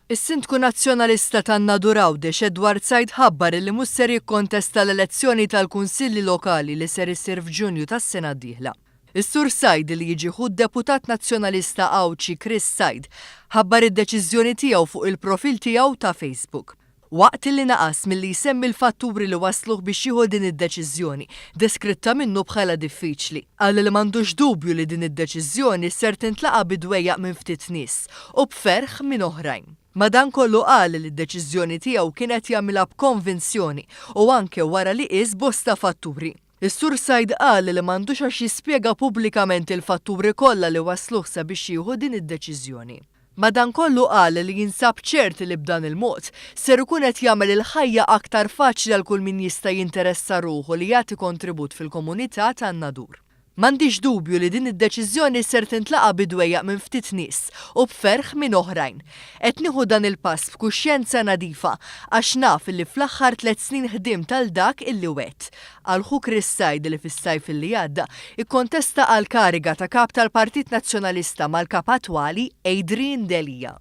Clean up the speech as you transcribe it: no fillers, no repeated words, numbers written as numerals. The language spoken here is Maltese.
Is-Sindku Nazzjonalista tan-Nadur Għawdex Edward Said ħabbar illi mhux ser jikkontesta l-elezzjoni tal-Kunsilli Lokali li ser issir f'Ġunju tas-sena d-dieħla. Is-Sur Said li jiġi ħu d-Deputat Nazzjonalista Għawdxi Chris Said ħabbar id-deċiżjoni tiegħu fuq il-profil tiegħu ta' Facebook. Waqt li naqas milli jsemmi l-fatturi li wassluh biex jieħu din id-deċiżjoni, deskritta minnu bħala diffiċli, qal li m'għandux dubju li din id-deċiżjoni ser tintlaqa' bi dwejjaq minn ftit nies u b'ferħ minn oħrajn. Madankollu qal li d-deċiżjoni tiegħu kien qed jagħmilha b'konvinzjoni u anke wara li qies bosta fatturi. Is-Sur Said qal li m'għandux għax jispjega pubblikament il-fatturi kollha li wassluh sabiex jieħu din id-deċiżjoni. Madankollu qal li jinsab ċert li b'dan il-mod, ser ikun qed jagħmel il-ħajja aktar faċli għal kull min jista' jinteressa ruħu li jagħti kontribut fil-komunità tan-Nadur. M'għandix dubju li din id-deċiżjoni ser tintlaqa' bi dwejjaq minn ftit nies u b'ferħ minn oħrajn. Qed nieħu dan il-pass b'kuxjenza nadifa għax naf illi fl-aħħar tlett snin ħdimt għal dak illi wegħedt, qal ħu Chris Said li fis-sajf illi għadda ikkontesta għall-kariga ta' Kap tal-Partit Nazzjonalista mal-Kap attwali Adrian Delia.